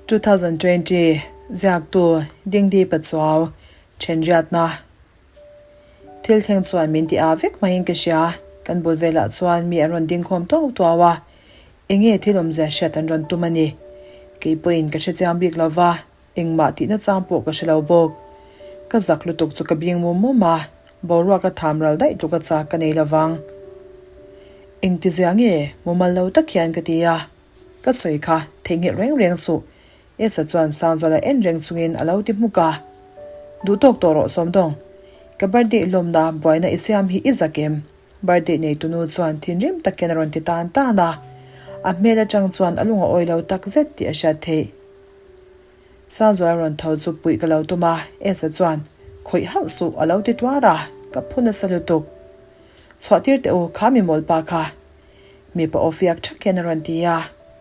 2020 Ziaktu Dingdi Pachuau Thenriatna Thil thleng chuan min ti a vek maiin ka hria. Kan bul velah chuan mi an rawn ding khawm tawk tuau a, enge thil awmzia hriat an rawn tum a ni. Kei pawhin ka hre chiang bik lo va, engmah tihna chang pawh ka hre lo bawk. Ka zak lutuk chu ka bing mum mum a, boruak a tham ral daih tluk a chak ka nei lo vang. Engtizia nge mumal lo tak hian ka ti a, ka sawi kha theihnghilh reng reng suh Esa chuan Sangzuala en reng chungin a lo ti hmuk a, Duh tawk tawh rawh Sawmdawng, ka birthday lawmna buaina i siam hi i zak em? Birthday neitunu chuan thinrim tak hian a rawn ti tan tan a, a hmel atang chuan a lung a awi lo tak zet tih a hriat theih. Sangzuala rawn tho chu puih ka lo tum a, Esa chuan, Khawih hauh suh a lo ti tuar a, ka phu nasa lutuk. Chhuah tir teh u, kha mi mawlpa kha. Mipa aw fiak thak hian a rawn ti a,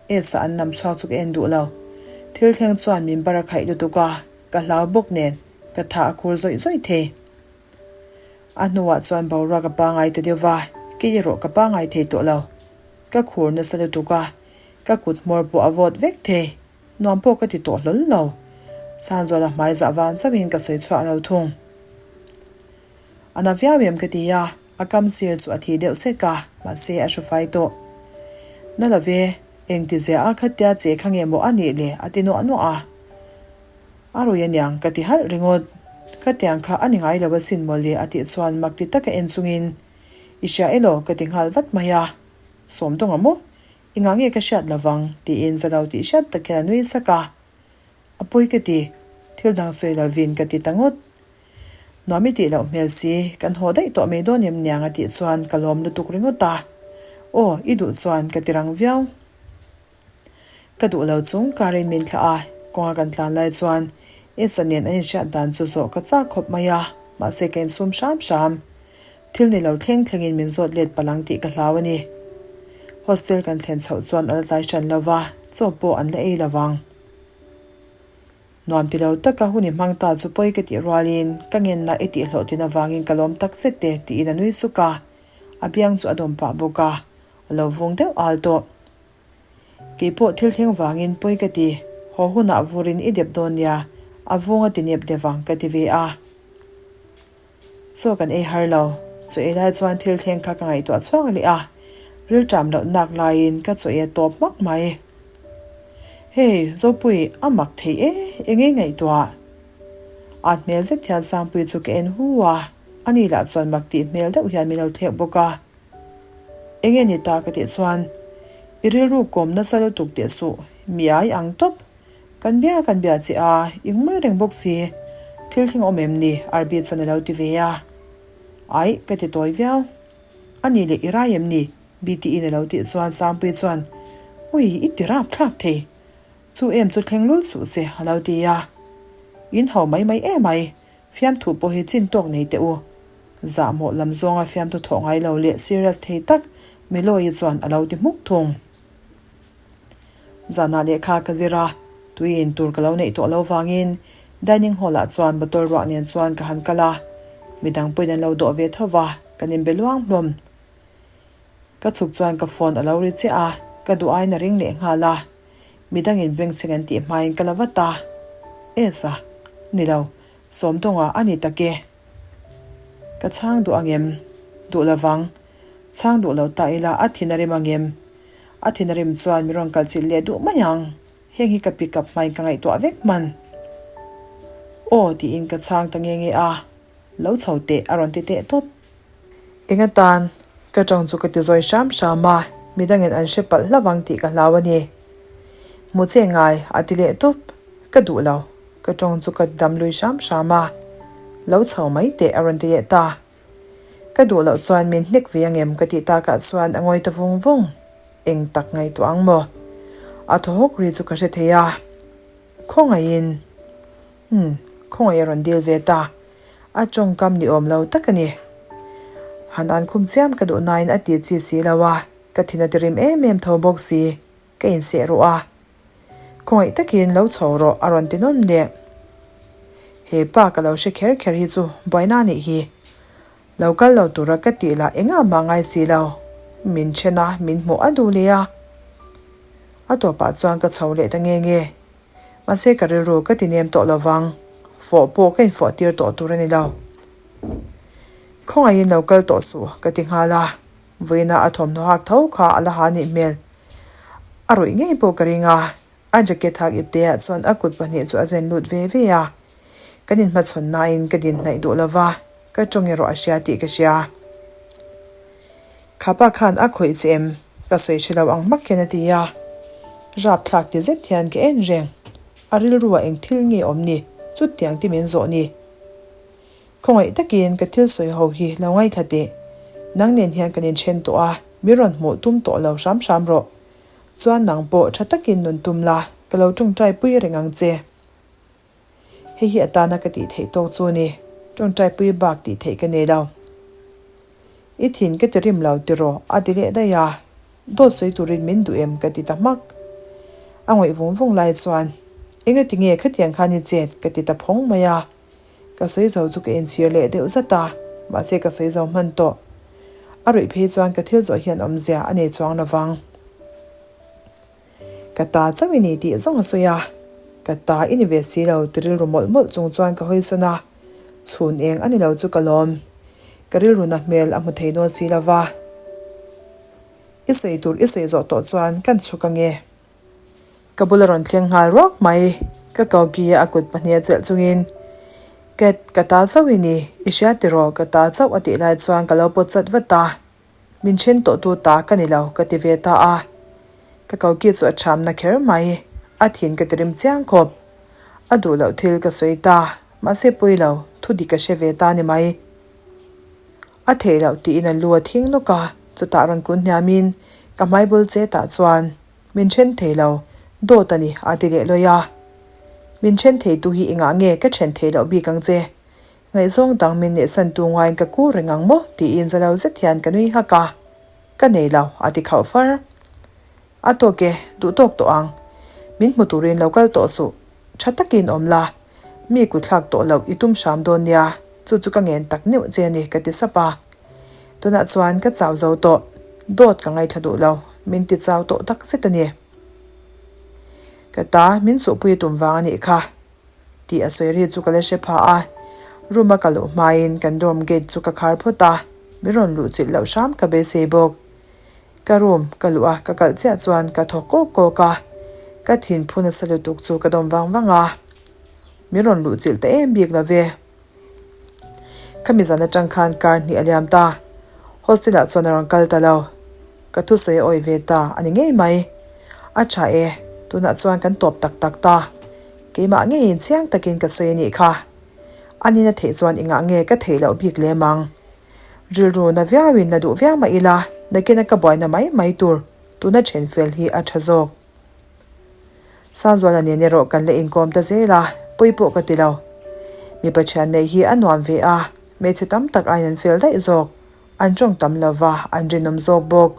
Elsa an nam chhuak chu ka en duh lo. Thil thleng chuan min bar a khaih lutuk a, ka hlau bawk nen ka tha a khur zawih zawih thei. A hnuah chuan boruak a pangai ta deuh va, kei erawh ka pangai thei tawh lo. Ka khur nasa lutuk a, ka kut hmawr pawh a vawt vek thei. Nuam pawh ka ti tawh hlawl lo. Sanzuala hmai zah van chauhin ka sawi chhuah lo thung. A na viau em ka ti a, a kam sir chu a thi deuh sek a, mahse a hru fai tawh. Na lo ve, engti zia a khatia che kha nge maw a nih le a ti nuah nuah a. A rui aniang ka ti halh ringawt. Khatiang kha a ni ngai lo asin maw le a tih chuan mak ti taka en chungin I hria elaw ka ti nghal vat mai a. Sawmdawng a maw? Engah nge ka hriat lovang tiin za lo tih hriat tak hian a nui sak a. A pawi ka ti, thil dang sawi lovin ka ti ta ngawt. Nuam i tih loh hmel si, kan haw daih tawh mai dawn em niang a tih chuan ka lawm lutuk ringawt a. Aw, i duh chuan ka ti rang viau. Ka duh lo chung karin min thlah a, kawnga kan tlan lai chuan Esa nen an inhriat dan chu zawh ka chak khawp mai a, mahse ka insum hram hram. Thil ni lo thleng thlengin min zawt let palang tih ka hlau a ni. Hostel kan thlen chhoh chuan a la tlai hran lo va, chaw pawh an la ei lo vang. Nuam ti lo taka hun i hmang ta chu pawi ka tih rualin ka ngenna i tih hlawhtlin avangin ka lawm tak zet e tiin a nui suk a, a biang chu a dawm pah bawk a, a lo vung deuh al tawh. Kei pawh thil thleng vangin pawi ka ti, haw hunah vurin i dep dawn nia, a vung a ti nep deuh ang ka ti ve a. Chaw kan ei har lo. Chaw ei lai chuan thil thleng kha ka ngaihtuah chhuak leh a, rilṭam loh nak laiin ka chaw ei a tawp hmak mai. Hei, Zopui, a mak thei e, eng ei ngaihtuah? At hmel zet hian Sangpui chu ka en hu a, ani lah chuan mak tih hmel deuh hian min lo thlek bawk a. Enge ni ta ka tih chuan, I rilru kawm nasa lutuk teh suh, mi ai ang tawp. Kan bia kan bia che a, i ngui reng bawk si. Thil thleng awm em ni? Arbi chuan a lo ti ve a. Aih, ka ti tawi viau. A nih leh i rai em ni? BTE-in a lo tih chuan Sangpui chuan, Ui, i ti rap thlak thei. Chu em chu thleng lul suh che, a lo ti a. In ho mai mai em ai, fiamthu pawh hi chin tawk nei teh u. Zahmawh lam zawnga fiamthu thawh ngai lo leh serious thei tak Miloyi chuan a lo ti hmuk thung. Zanah lehkha ka zir a, tui in tur ka lo neih tawh lo vangin dining hall ah chuan bottle ruah nen chuan ka han kal a, midang pawhin an lo dawh ve tho va, kan inbe luang hlawm. Ka chhuk chuan ka phone a lo ri chiah a, ka duh aiin a ring leh nghal a, midangin bengchheng an tih hmain ka la vat a, Esa, ni lo, Sawmdawnga a ni tak e. Ka chhang duh angem? Duh lovang. Chhang duh lo ta ila a thin a rim angem? A thin a rim chuan mi rawn kal chilh leh duh mai ang. Heng hi ka pick up hmain ka ngaihtuah vek hman. Aw tiin ka chhang ta nge nge a, lo chho teh a rawn ti teh tawp. Eng atan? Ka tawng chu ka ti zawi hram hram a, midangin an hre palh hlauh ang tih ka hlau a ni. Hmu che ngai a ti leh tawp. Ka duh lo. Ka tawng chu ka dam lui hram hram a, lo chho mai teh a rawn ti leh ta. Ka duh loh chuan min hnek ve angem ka tih takah chuan a ngawi ta vung vung. Eng tak ngaihtuah ang maw? A thaw hawk ri chu ka hre thei a. Khawngaihin. Umm, khawngaih a rawn dil ve ta. A tawngkam ni awm lo tak a ni. Han an khum chiam ka duh nain a ti chi si lo a, ka thin a ti rim em em tho bawk si. Ka inseh ruh a. Khawngaih takin lo chho rawh a rawn ti nawn leh. He pa ka lo hre kher kher hi chu buaina anih hi. Lo kal lo tura ka tih lah engah mah ngai si lo. Min then a, min hmuh a duh leh a. A tawpah chuan ka chho leh ta nge nge. Mahse ka rilru ka ti nem tawh lovang, fawh pawh ka infawh tir tawh tur a ni lo. Khawngaihin lo kal tawh suh ka ti nghal a, vawiina a thawmhnaw hak tho kha a la ha nih hmel. A ruih ngei pawh ka ring a, a jacket hak ipteah chuan a kut pahnih chu a zen lut ve ve a. Kan inhmachhawn nain ka din hnaih duh lova, ka tawng erawh a hria tih ka hria. Kha pa khan a khawih che em? Ka sawi hre lo ang hmak hian a ti a. Rapthlak ti zet hian ka en reng. A rilruah eng thil nge awm ni? Chutiang ti min zawh ni. Khawngaih takin ka thil sawi ho hi lo ngaithla teh. Nang nen hian kan inthen tawh a, min rawn hmuh tum tawh lo hram hram rawh. Chuan nang pawh tha takin nun tum la, ka lo tawngtai pui reng ang che. Hei hi atana ka tih theih tawk chu ni, tawngtai pui bak tih theih ka nei lo. I thin ka ti rim lo tiraw a ti leh daih a, dawt sawi turin min duh em ka ti ta hmak. A ngawih vung vung lai chuan, Engati nge khatiang khan i chet ka ti ta phawng mai a. Ka sawi zo chu ka inchhir leh deuh zat a, mahse ka sawi zo hman tawh. A ruih phei chuan ka thil zawh hian awmzia a nei chuang lovang. Ka ta chauh i ni tih zawng a sawi a, ka ta i ni ve si lo ti rilru mawlh mawlh chung chuan ka hawi sawn a, chhun eng a ni lo chu ka lawm. Ka rilru na hmel a hmu thei dawn si lo va. I sawi tur i sawi zawh tawh chuan kan chhuk ange. Ka bul a rawn thleng nghal ruak mai. Ka koki a a kut pahnih a chelh chungin, Cat, ka ta chauh i ni, i hria tiraw, ka ta chauh a tih lai chuan ka lo pawt chat vat a. Min then tawh tu ta ka ni lo, ka ti ve ta a. Ka koki chu a thamna kher mai, a thin ka ti rim chiang khawp. A duh loh thil ka sawi ta, mahse pawi lo, thu dik ka hre ve ta ni mai. A theih loh tiin a lu a thing nawk a, chutah rawn kun hniamin ka hmai bul che tah chuan, Min then thei lo, dawt a ni, a ti leh lawi a. Min then thei tu hi engah nge ka then theih loh bik ang che? Ngaihzawng dang min nehsan tu ngaiin ka kur reng ang maw? tiin za lo zet hian ka nui hak a. Ka nei lo, a ti khauh far. A tawk e, duh tawk tawh ang. Min hmu turin lo kal tawh suh. Tha takin awm la, mi kutthlak tawh loh i tum hram dawn nia, chu chu ka ngen tak neuh che a ni ka ti sap a. Tunah chuan ka chau zo tawh, dawt ka ngaithla duh lo, min ti chau tawh tak zet a ni. Ka ta, min chuhpui tum vang a nih kha tih a sawi ri chu ka la hre pha a, room a ka luh hmain kan dorm gate chu ka khar phawt a, min rawn luh chilh loh hram ka beisei bawk. Ka room ka luh a, ka kalh chiah chuan ka thaw kawk kawk a, ka thin phu nasa lutuk chu ka dawm vang vang a, min rawn luh chilh ta em bik lo ve. Khami zan atang khan kar hnih a liam ta, hostel ah chuan a rawn kal ta lo, ka thusawi a awih ve ta a ni ngei mai. A tha e, tunah chuan kan tawp tak tak ta, keimah ngeiin chiang takin ka sawi a nih kha. A nina theih chuan engah nge ka theih loh bik lem ang. Rilru na viauin la duh viau mah ila, nakina ka buaina mai mai tur tuna then fel hi a tha zawk. Sangzuala nen erawh kan la inkawm ta zel a, pawi pawh ka ti lo. Mipa thian neih hi a nuam ve a, hmeichhe tam tak aiin an fel daih zawk, an tawng tam lo va, an rinawm zawk bawk.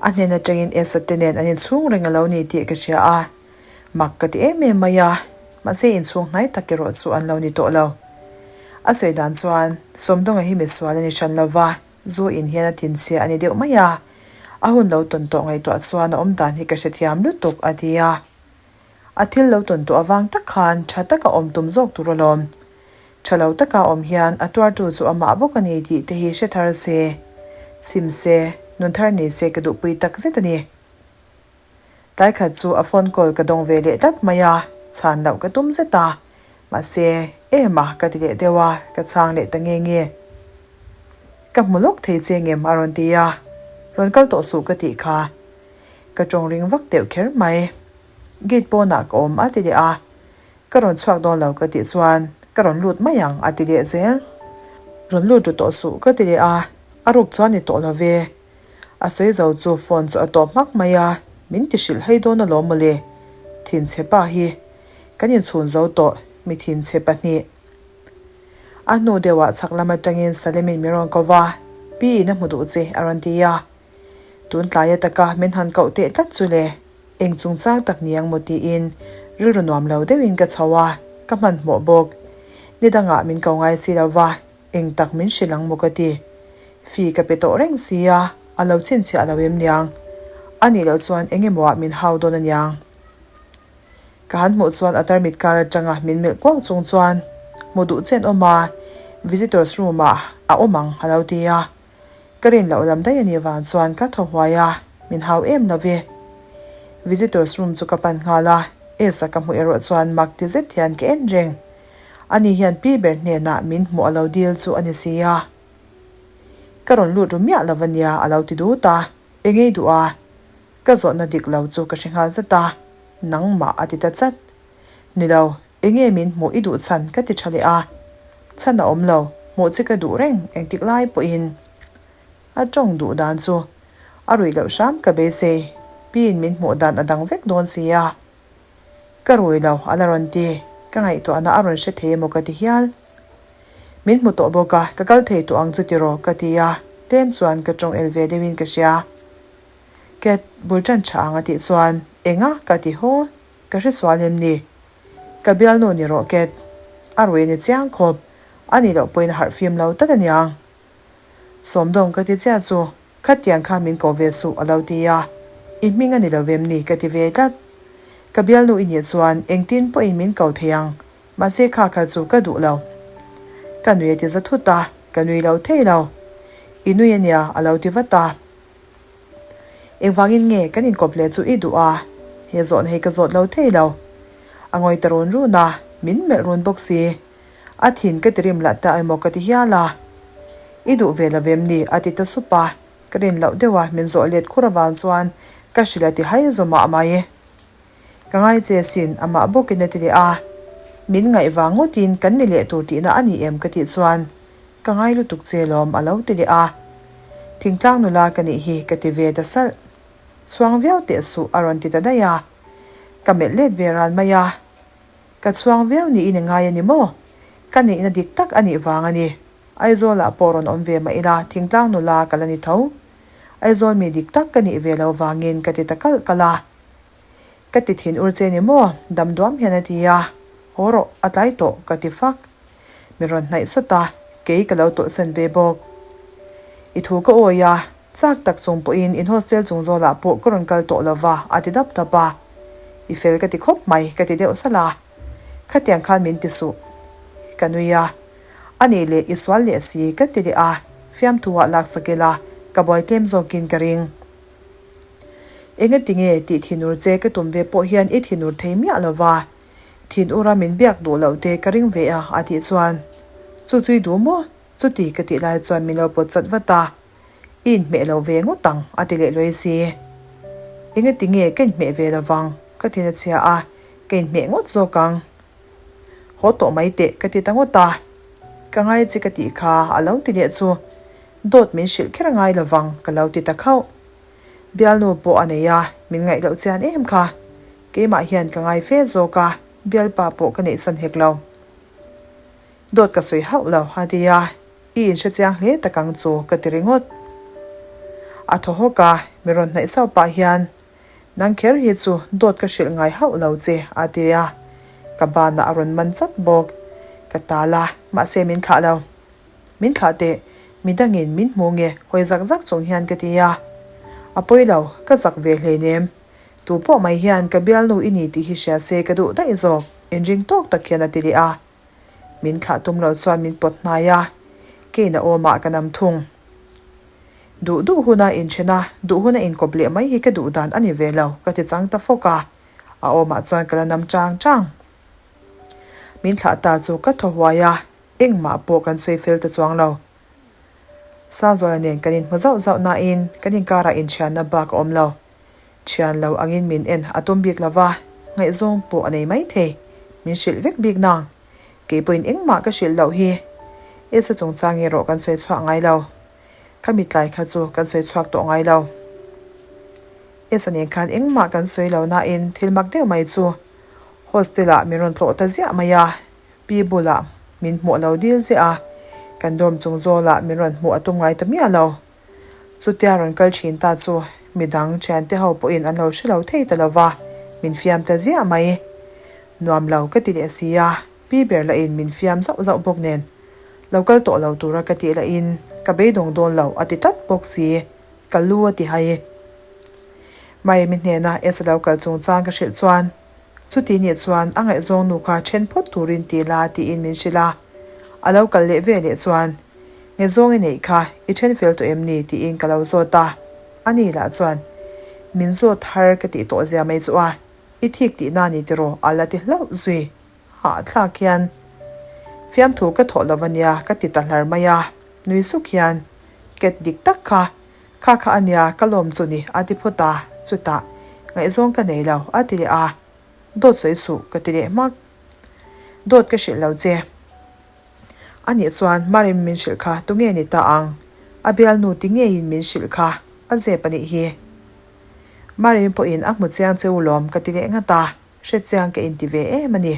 A hnen atangin Esa te nen an inchhung reng a lo ni tih ka hria a, Mak ka ti em em mai a, mahse inchhung hnai tak erawh chu an lo ni tawh lo. A sawi dan chuan Sawmdawnga hi misual a ni hran lo va, zu in hian a thinchhia a ni deuh mai a, a hun lo tawn tawh ngaihtuah chuan a awm dan hi ka hrethiam lutuk a ti a. A thil lo tawn tawh avang tak khan tha taka awm tum zawk tur alawm. Tha lo taka awm hian a tuartu chu amah bawk a ni tih te hi hre thar se, sim se, nun thar nei se ka duhpui tak zet a ni. Tlai khat chu a phone call ka dawng ve leh tlat mai a, chhan loh ka tum zet a, mahse em a ka ti leh deuh a, ka chhang leh ta nge nge. Ka hmu lawk thei che ngem a rawn ti a, rawn kal tawh suh ka tih kha. Ka tawng ring vak deuh kher mai. Gate pawnah ka awm a ti leh a, ka rawn chhuak dawn lo ka tih chuan ka rawn lut mai ang a ti leh zel. Rawn lut ru tawh suh ka ti leh a, a ruk chuan ni tawh lo ve. A sawi zo chu phone chu a tawp hmak mai a, min ti hrilh hai dawn alawm mawle. Thinchhe pa hi kan inchhun zo tawh, mi thinchhe pahnih. A hnu deuhah chhak lam atangin Salemin min rawn ko va, Pi in a hmu duh che a rawn ti a. Tun tlaia taka min han koh teh tlat chu le, eng chungchang tak ni ang maw tiin rilru nuam lo deuhin ka chho a, ka hmanhmawh bawk. Ni dangah min ko ngai chi lo va, Eng tak min hrilh ang maw ka ti. Fee ka pe tawh reng si a, a lo chhinchhiah lo em niang. A nih loh chuan eng emaw ah min hau dawn a niang. Ka han hmuh chuan a tarmit kar atanga min melh kuau chung chuan hmu duh chen awm a, visitors room ah a awm ang a lo ti a. Ka rin loh lam daih a nih vang chuan ka thaw huai a, min hau em lo ve. Visitors room chu ka pan nghal a, Esa ka hmuh erawh chuan mak ti zet hian ka en reng. Ani hian pi ber hnenah min hmuh a lo dil chu a ni si a. Ka rawn lut ru miah lo a nia a lo ti dut a, engei duh a? Ka zawhna dik lo chu ka hre nghal zat a, nangmah a ti ta chat. Ni lo, enge min hmuh i duh chhan ka ti tha leh a. Chhan a awm lo, hmuh che ka duh reng engtik lai pawhin. A tawng duh dan chu a ruih loh hram ka beisei, piin min hmuh dan a dang vek dawn si a. Ka rui lo a la rawn ti, ka ngaihtuahna a rawn hre thei emaw ka ti hial. Min hmu tawh bawk a, ka kal thei tawh ang chu tiraw ka ti a, tlem chuan ka tawng el ve deuhin ka hria. Cat bul tan tha ang a tih chuan, Enga? ka ti haw. Ka hre sual em ni? Ka bialnu ni rawh Cat. A rui a ni chiang khawp. A nih loh pawhin a harh fim lo tak aniang. Sawmdawng ka ti chiah chu, Khatiang kha min ko ve suh a lo ti a. I hming a ni lo vem ni? ka ti ve tlat. Ka bialnu i nih chuan engtin pawhin min ko thei ang. Mahse kha kha chu ka duh lo. Ka nui a ti za thut a, ka nui lo thei lo. I nui a nia a lo ti vat a. Engvangin nge kan inkawp leh chu i duh a? He zawhna hi ka zawt lo thei lo. A ngawi ta run run a, min melh run bawk si. A thin ka ti rim lah ta emaw ka ti hial a. I duh ve lo vem ni? a ti ta sup a. Ka rin loh deuh a, min zawh let khur avang chuan ka hrilh a ti hai zaw mah mai. Ka ngai che sin, amah bawkin a ti leh a. Min ngaih vang ngawtin kan ni leh tur tihna a ni em ka tih chuan Ka ngai lutuk che lawm a lo ti leh a. Thingtlang nula ka nih hi ka ti ve ta salh. Chhuang viau teh suh a rawn ti ta daih a. Ka melh let ve ran mai a. Ka chhuang viau niin i ngai a ni maw? Ka neihna dik tak a nih vang a ni. Aizawlah pawh rawn awm ve mah ila thingtlang nula ka la ni tho. Aizawl mi dik tak ka nih ve lo vangin ka ti ta kalh kalh a. Ka ti thin ur che ni maw? Dam duam hian a ti a. Haw rawh, a tlai tawh, ka ti fak. Mi rawn hnaih sawt a, kei ka lo tawlhsan ve bawk. I thu ka awi a, chak tak chung pawhin in hostel chung zawlah pawh ka rawn kal tawh lo va, a ti dap dap a. I fel ka ti khawp mai, ka ti deuh salh a. Khatiang khan min ti suh. Ka nui a. A nih leh i sual leh si, ka ti leh a. Fiamthu-ah laksak ila, ka buai tlem zawkin ka ring. Engati nge tih thinur che ka tum ve pawh hian i thinur thei miah lo va, thinura min biak duh loh te ka ring ve a a tih chuan Chu chu i duh maw? Chuti ka tih lai chuan min lo pawt chat vat a, I inhmeh lo ve ngawt ang a ti leh luai si. Engati nge ka inhmeh ve lo vang? Ka thin a chhia a, ka inhmeh ngawt zawk ang. Haw tawh mai teh ka ti ta ngawt a, ka ngai che ka tih kha a lo ti leh chu Dawt min hrilh kher ngai lo vang ka lo ti ta khauh. Bialnu pawh a nei a, min ngaih loh chian em kha. Keimah hian ka ngai fe zawk a, bialpa pawh ka neihsan hek lo. Dawt ka sawi hauh lo a ti a, i inhre chiang hle tak ang chu ka ti ringawt. A thaw hawk a, mi rawn hnaih sauh pah hian, Nang kher hi chu dawt ka hrilh ngai hauh lo che a ti a, ka banah a rawn man chat bawk. Ka tal a, mahse min thlah lo. Min thlah teh, midangin min hmu nge hawi zak zak chung hian ka ti a. A pawi lo, ka zak ve hleinem. Tu pawh mai hian ka bialnu i ni tih hi hria se ka duh daih zawk, inring tawk tak hian a ti leh a. Min thlah tum lo chuan min pawt hnai a, kein a awmah ka nam thung. Duh duh huna inthen a, duh huna inkawp leh mai hi ka duh dan a ni ve lo, ka ti chang ta fawk a. A awmah chuan ka la nam chang chang. Min thlah ta chu ka thaw huai a, Engmah pawh kan sawi fel ta chuang lo. Sangzuala nen kan inhmu zauh zauh nain kan inkarah inthianna bak a awm lo. Thian lo angin min en a tum bik lo va, ngaihzawng pawh a nei mai thei. Min hrilh vek bik nang. Kei pawhin engmah ka hrilh loh hi. Esa chungchang erawh kan sawi chhuak ngai lo. Khami tlai kha chu kan sawi chhuak tawh ngai lo. Esa nen khan engmah kan sawi lo nain thil mak deuh mai chu hostel-ah min rawn tlawh ta ziah mai a. Pi bulah min hmuh lo dil che a, kan dorm chung zawlah min rawn hmuh a tum ngai ta miah lo. Chutia rawn kal thin ta chu midang thiante ho pawhin an lo hre lo thei ta lo va, min fiam ta ziah mai. Nuam lo ka ti leh si a, pi ber lahin min fiam zauh zauh bawk nen. Lo kal tawh lo tura ka tih lahin ka beidawng dawn lo a ti tlat bawk si, ka lu a ti hai. Maremi hnena Esa lo kal chungchang ka hrilh chuan. Chuti nih chuan a ngaihzawng nu kha then phawt turin ti la tiin min hrilh a. A lo kal leh ve leh chuan, Ngaihzawng i neih kha i then fel tawh em ni? tiin ka lo zawt a. Ani lah chuan, Min zawt har ka tih tawh zia mai chu a, i thik tihna ni tiraw a la ti hlauh zui. Hahthlak hian fiamthu ka thawh lo ania ka ti ta hlar mai a, nui suk hian ket dik tak kha, kha kha ania ka lawm chu ni a ti phawt a, chutah ngaihzawng ka nei lo a ti leh a, dawt sawi suh ka ti leh hmak. Dawt ka hrilh lo che. Anih chuan Marim min hrilh kha tunge ni ta ang? A bialnu ti ngeiin min hrilh kha a zep anih hi. Marim pawhin a hmu chiang che u lawm ka ti leh ngat a. Hre chiang ka inti ve em a ni.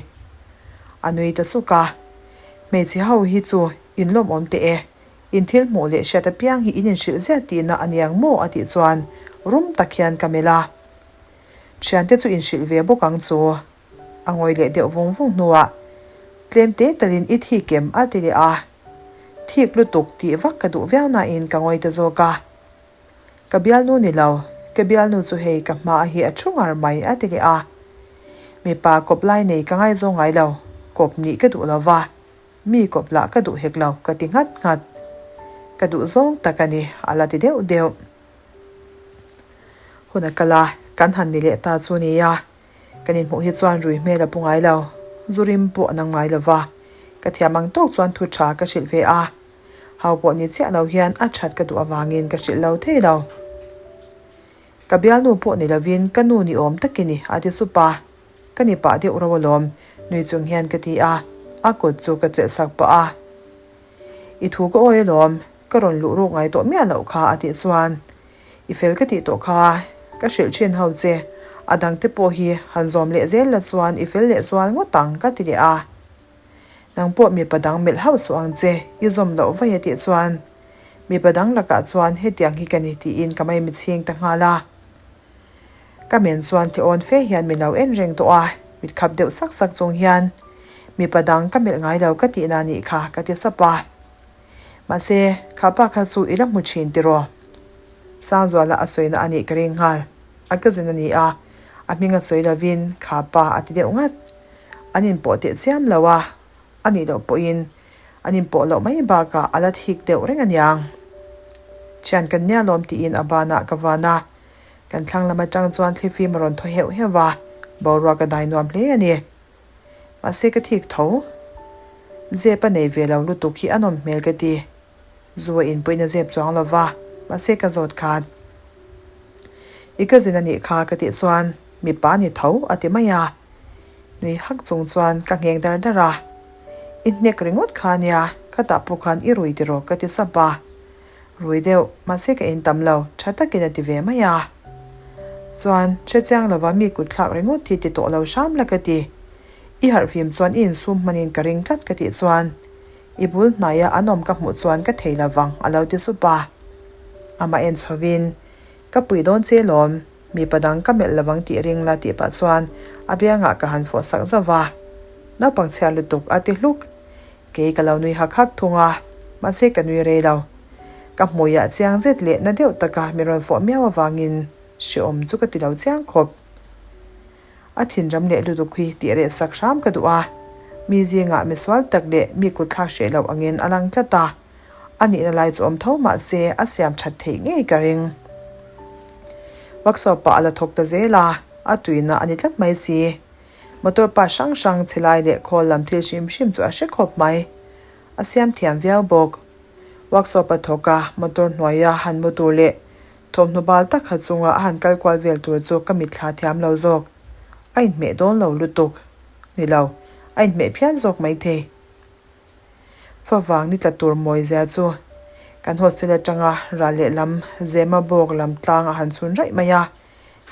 A nui ta suk a. Hmeichhe ho hi chu in lawmawm teh e. In thil hmuh leh hriat apiang hi in inhrilh ziah tihna a niang maw a tih chuan rum tak hian ka melh a. Thiante chu inhrilh ve bawk ang chu. A ngawi leh deuh vung vung hnuah tlem te talin i thik em a ti leh a. Thik lutuk tih vak ka duh viau nain ka ngawi ta zawk a. Ka bialnu ni lo, ka bialnu chu hei ka hma hi a thu ngar mai a ti leh a. Mipa kawp lai nei ka ngaizawng ngai lo, kawp nih ka duh lo va, mi kawp lah ka duh hek lo ka ti nghat nghat. Ka duh zawng tak a ni a la ti deuh deuh. Hun a kal a, kan han ni leh ta chu nia, kan inhmuh hi chuan rui hmel a pu ngai lo, zu rim pawh a nang ngai lo va, ka thiam ang tawk chuan thu tha ka hrilh ve a. Hau pawh ni chiah lo hian a that ka duh avangin ka hrilh lo thei lo. Ka bialnu pawh ni lovin ka nu ni awm tak i ni, a ti sup a. Ka ni pah deuh ro alawm, nui chung hian ka ti a, a kut chu ka chelh sak pah a. I thu ka awi alawm, ka rawn luh ruk ngai tawh miah loh kha, a tih chuan, I fel ka tih tawh kha, ka hrilh thin ho che, a dangte pawh hi han zawm leh zel la chuan i fel leh zual ngawt ang, ka ti leh a. Nang pawh mipa dang melh hauh suh ang che, i zawm loh vaih a tih chuan mipa dang lakah chuan hetiang hi ka ni tiin ka mai mitchhing ta nghal a. Ka men chuan thlawn fe hian min lo en reng tawh a, mit khap deuh sak sak chung hian mipa dang ka melh ngai lo ka tihna nih kha ka ti sap a. Mahse, kha pa kha chu i la hmu thin tiraw? Sangzuala a sawina a nih ka ring nghal. A cousin a ni a, a hming a sawi lovin kha pa a ti deuh ngat. An inpawh teh chiam lo a, a nih loh pawhin an inpawh loh mai bakah a la thik deuh reng aniang. Thian kan nia lawm tiin a banah ka van a, kan thlang lam atang chuan thlifim a rawn thaw heuh heuh va, boruak a dai nuam hle a ni. Mahse ka thik tho. Zep a nei ve lo lutuk hi a nawm hmel ka ti. Zu a inpuiin a zep chuang lo va, mahse ka zawt khan. I cousin a nih kha ka tih chuan mipa ni tho a ti mai a. Nui hak chung chuan ka ngheng dar dar a. I hnek ringawt kha nia, khatah pawh khan i rui tiraw ka ti sap a. Rui deuh, mahse ka in tam lo, tha takin a ti ve mai a. Chuan, hre chiang lova mi kut thlak ringawt hi ti tawh lo hram la ka ti. I harhfim chuan i insum hmanin ka ring tlat ka tih chuan I bul hnaia an awm ka hmuh chuan ka thei lo vang, a lo ti sup a. Amah en chhovin, Ka pui dawn che lawm, mipa dang ka melh lo vang tih ring la tih pah chuan a biangah ka han fawh sak zauh va. Naupang chhiar lutuk a ti hluk. Kei ka lo nui hak hak thung a, mahse ka nui rei lo. Ka hmuiah chiang zet leh na deuh taka mi rawn fawh miau avangin hreawm chu ka ti lo chiang khawp. A thinram leh lutuk hi tih reh sak hram ka duh a, mi zingah mi sual tak leh mi kut thlak hreh loh angin a lang tlat a, a nihna lai chu awm tho mah se a siam that theih ngei ka ring. Workshop ah a la thawk ta zel a, a tuina a ni tlat mai si. Motor part hrang hrang chhe lai leh khawl lam thil hrim hrim chu a hre khawp mai. A siam thiam viau bawk. Workshop a thawk a, motor hnuaia han mu tur leh Thawmhnaw bal tak ha chunga a han kal kual vel tur chu ka mitthla thiam lo zawk. A inhmeh dawn lo lutuk. Ni lo, a inhmeh phian zawk maithei. Favang ni tla tur mawi zia chu kan hostel atanga ral lehlam Zema bawk lam tlang a han chhun raih mai a.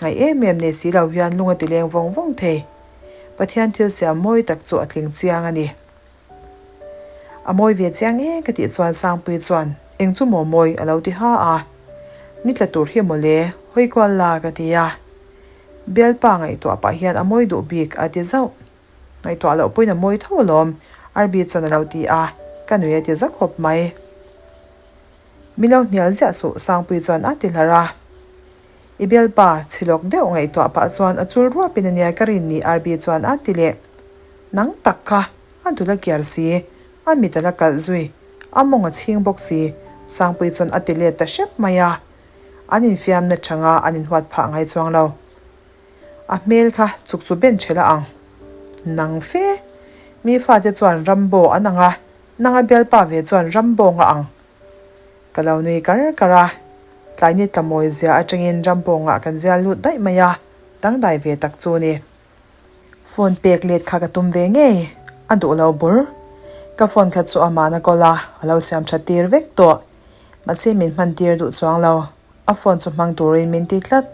Ngaih em em nei si lo hian lung a ti leng vawng vawng thei. Pathian thil siam mawi tak chu a tling chiang a ni. A mawi ve chiang e ka tih chuan Sangpuii chuan eng chu maw mawi a lo ti ha a. Ni tla tur hi mawle, hawi kual la ka ti a. Bialpa ngaihtuah pah hian a mawi duh bik a ti zauh. Ngaihtuah loh pawhin a mawi tho alawm, Arbi chuan a lo ti a, ka nui a ti za khawp mai. Min lo hnial ziah suh Sangpuii chuan a ti hlar a. I bialpa, chhilawk deuh ngaihtuah pah chuan a chul ruapin a nia ka rin ni Arby chuan a ti leh. Nang tak kha, a dul a kiar si, a mit a la kalh zui, a mawng a chhing bawk si, Sangpuii chuan a ti let ta hrep mai a. An infiamna changa an inhuat phah ngai chuang lo. A hmel kha chuk chu ben ṭhela ang. Nang fe. Mi fate chuan Rambo an ang a, nanga bialpa ve chuan Rambo nga ang. Ka lo nui kar kar a, tlaini tlamawi zia aṭangin Rambo ngah kan zial lut daih mai a, dangdai ve tak chu ni. Phone pek let kha ka tum ve ngei, a duh lo bur. Ka phone kha chu amahna kawl a, a lo siam ṭhat tir vek tawh. Mahse min hman tir duh chuang lo, a phone chu hmang turin min ti tlat.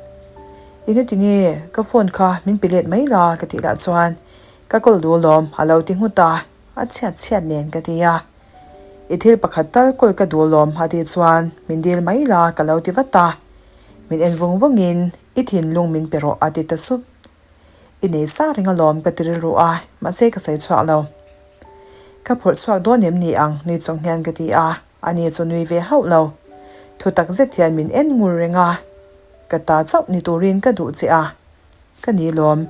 Engati nge ka phone kha min pe let mai la ka tih lah chuan ka kawl duh lawm a lo ti nghut a, a chhiat chhiat nen ka ti a. I thil pakhat tal kawl ka duh lawm a tih chuan min dil mai la ka lo ti vat a. Min en vung vungin i thinlung min pe rawh a ti ta sup. I nei sa reng alawm ka ti rilru a, mahse ka sawi chhuak lo. Ka phurh chhuak dawn em ni ang nui chung hian ka ti a, ani chu nui ve hauh lo. Thu tak zet hian min en ngur reng a, ka ta chauh ni turin ka duh che a, ka ni lawm.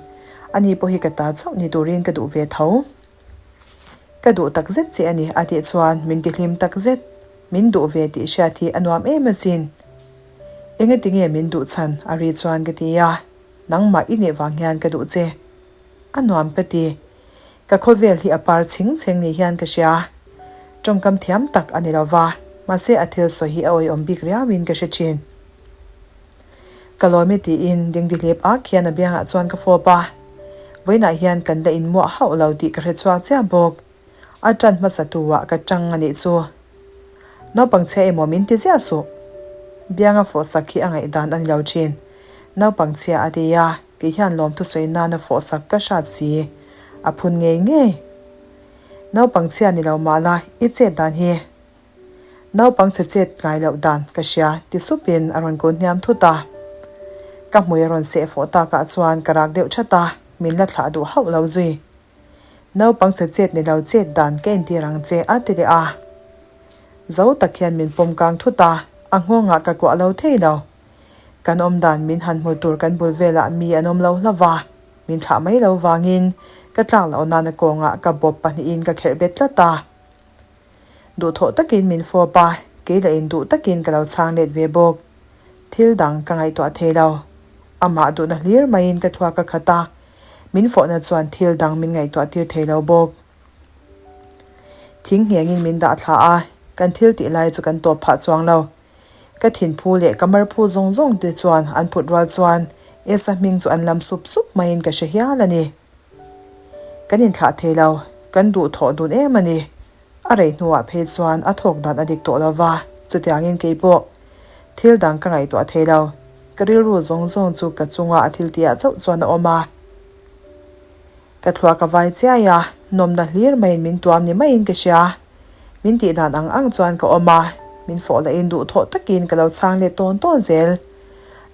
Ani pawh hi ka ta chauh ni turin ka duh ve tho. Ka duh tak zet che a ni a tih chuan min tihlim tak zet. Min duh ve tih hriat hi a nuam em asin. Engatinge min duh chhan a ri chuan ka ti a. Nangmah i nih vang hian ka duh che. A nuam ka ti. Ka khawvel hi a par chhing chheng ni hian ka hria. Tawngkam thiam tak a ni lo va, mahse a thil sawi hi a awihawm bik riauin ka hre thin. Ka lawm i tiin dingdihlip ak hian a biangah chuan ka fawp a. Vawiinah hian kan la inmuah hauh lo tih ka hre chhuak chiah bawk. A ṭan hmasa tu ah ka ṭang a nih chu. Naupang chhia emaw min ti ziah suh. Bianga fawhsak hi a ngaihdan a ni lo ṭhin. Naupang chhia a ti a, kei hian lawmthu sawi nana fawhsak ka hrat si. A phun ngei ngei. Naupang chhia ni lo mah la, i chet dan hi. Naupang chhe chet ngai loh dan ka hria ti supin a rawn kun hniam thut a. Ka hmui a rawn seh fawh takah chuan ka rak deuh ṭhat a, min la thlah duh hauh lo zui. Naupang chhe chet ni lo chet dan ka entir ang che a ti leh a. Zo tak hian min pawm kang thut a, a nghawngah ka kuah lo thei lo. Kan awm dan min han hmu tur kan bul velah mi an awm lo hlauh a, min thlah mai lo vangin ka tlak loh nana kawngah ka bawp pahnihin ka kherh bet tlat a. Duhthawh takin min fawp a, kei lah in duh takin ka lo chhang let ve bawk. Thil dang ka ngaihtuah thei lo. Amah duhna hlir maiin ka thluak a khat a, Min fawhna chuan thil dang min ngaihtuah tir thei lo bawk. Thing nghengin min dah thla a, kan thil tih lai chu kan tawp phah chuang lo. Ka thinphu leh ka marphu zawng zawng te chuan an phut rual chuan Esa hming chu an lam sup sup maiin ka hre hial a ni. Kan inthlah thei lo, kan duhthawh dun em a ni. A rei hnuah phei chuan a thawk dan a dik tawh lo va, chutiangin kei pawh thil dang ka ngaihtuah thei lo. Ka rilru zawng zawng chu ka chunga a thil tihah chauh chuan a awm a. Ka thluak a vai chiai a, nawmna hlir maiin min tuam ni maiin ka hria. Min tih dan ang ang chuan ka awm a, min fawh lahin duhthawh takin ka lo chhang let tawn tawn zel.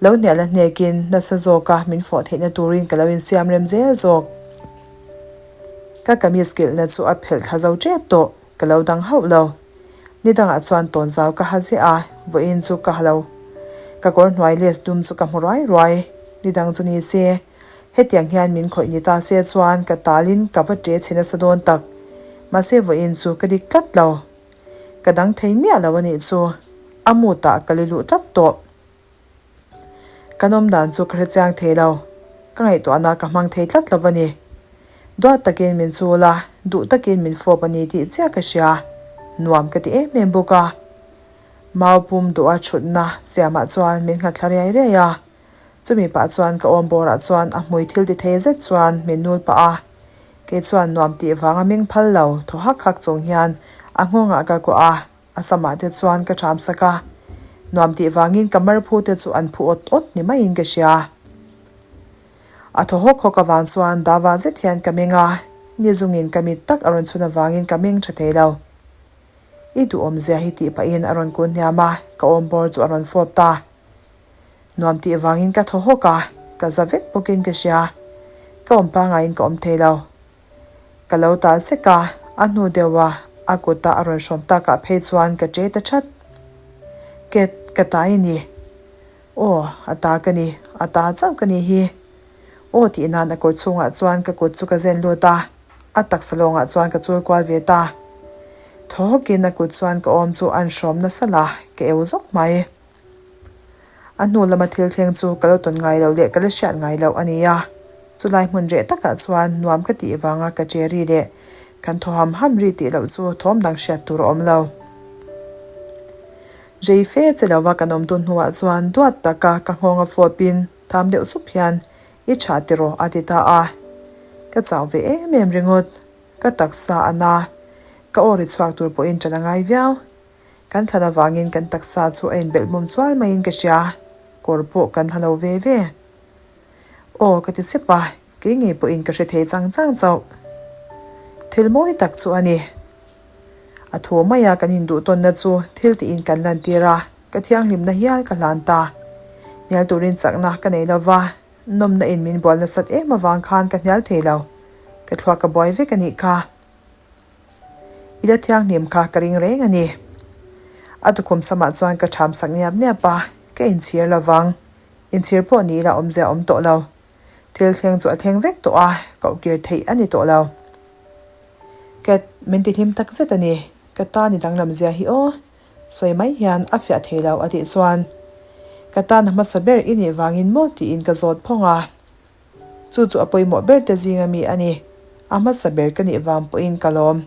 Lo hnial a hnekin nasa zawka min fawh theihna turin ka lo insiam rem zel zawk. Ka kamis kilhna chu a phelh thla zo tep tawh, ka lo dang hauh lo. Ni dangah chuan tawnzau ka ha ziah a, vawiin chu ka ha lo. Ka kawr hnuai les dum chu ka hmu ruai ruai. Ni dang chu ni se, hetiang hian min khawih ni ta se chuan ka talin ka va ṭe chhe nasa dawn tak. Mahse vawiin chu ka dik tlat lo. Ka dang thei miah lo a nih chu. A mutah ka li luh tlat tawh. Kan awm dan chu ka hre chiang thei lo. Ka ngaihtuahna ka hmang thei tlat lo a ni. Duat takin min chul a, duh takin min fawp a ni tih chiah ka hria. Nuam ka ti em em bawk a. Mau pum duha thutna siamah chuan min nghat thla riai riai a. Chumi pah chuan ka awm bawrah chuan a hmui thil ti thei zet chuan min nul pah a. Kei chuan nuam tih vanga meng phal lo thaw hak hak chung hian a nghawngah ka kuah a. A samah te chuan ka ṭham sak a, nuam tih vangin ka marphu te chu an phu awt awt ni maiin ka hria. A thaw hawk hawk avang chuan dava zet hian ka meng a, ni zungin ka mit tak a rawn chhun avangin ka meng ṭha thei lo. I duhawm zia hi tih pahin a rawn kun hniam a, ka awm bawr chu a rawn fawp ta. Nuam tih vangin ka thaw hawk a, ka za vek bawkin ka hria. Ka awm pangaiin ka awm thei lo. Ka lo tal sek a, a hnu deuh a, a kuta a rawn hrawm takah phei chuan ka ṭe ta ṭhat. Ket, ka ta i ni. Aw, a ta ka ni, a ta chauh ka nih hi. Aw tih nan a kawr chhungah chuan ka kut chu ka zen lut a, a taksa lawngah chuan ka chul kual ve ta. Thaw hawkin a kut chuan ka awm chu an hrawm nasa la, ka eu zawk mai. A hnu lama thil thleng chu ka lo tawn ngai loh leh ka la hriat ngai loh a ni a. Chulai hmun reh takah chuan nuam ka tih vanga ka che ri leh kan thaw ham ham ri tih loh chu thawm dang hriat tur a awm lo. Rei fe che lova kan awm dun hnuah chuan duat taka ka nghawng a fawpin tham deuh sup hian i tha tiraw a ti ta a. Ka chau ve em em ringawt. Ka taksa a na. Ka aw ri chhuak tur pawhin ṭan a ngai viau. Kan thlan avangin kan taksa chu a inbelh mum chual maiin ka hria, kawr pawh kan ha lo ve ve. Aw ka ti chep a, kei ngei pawhin ka hre thei chang chang chauh. Thil mawi tak chu a ni. A thu maia kan induh tawnna chu thil tiin kan lantir a, ka thianghlimna hial ka hlan ta. Hnial turin chakna ka nei lova, nawmna in min bual nasat em avang khan ka hnial thei lo. Ka thluak ka buai vek a nih kha. I la thianghlim kha ka ring reng a ni. A tukhum samah chuan ka ṭham sak niap niap a, ka inchhir lo vang. Inchhir pawh ni ila awmzia a awm tawh lo. Thil thleng chu a thleng vek tawh a, kohkir theih a ni tawh lo. Cat, min ti hlim tak zet a ni. Ka tan i danglam zia hi aw. Sawi mai hian a fiah thei lo a tih chuan, Ka tan a hmasa ber i nih vangin maw tiin ka zawt phawng a. Chu chu a pawimawh ber te zinga mi a ni. A hmasa ber ka nih vang pawhin ka lawm.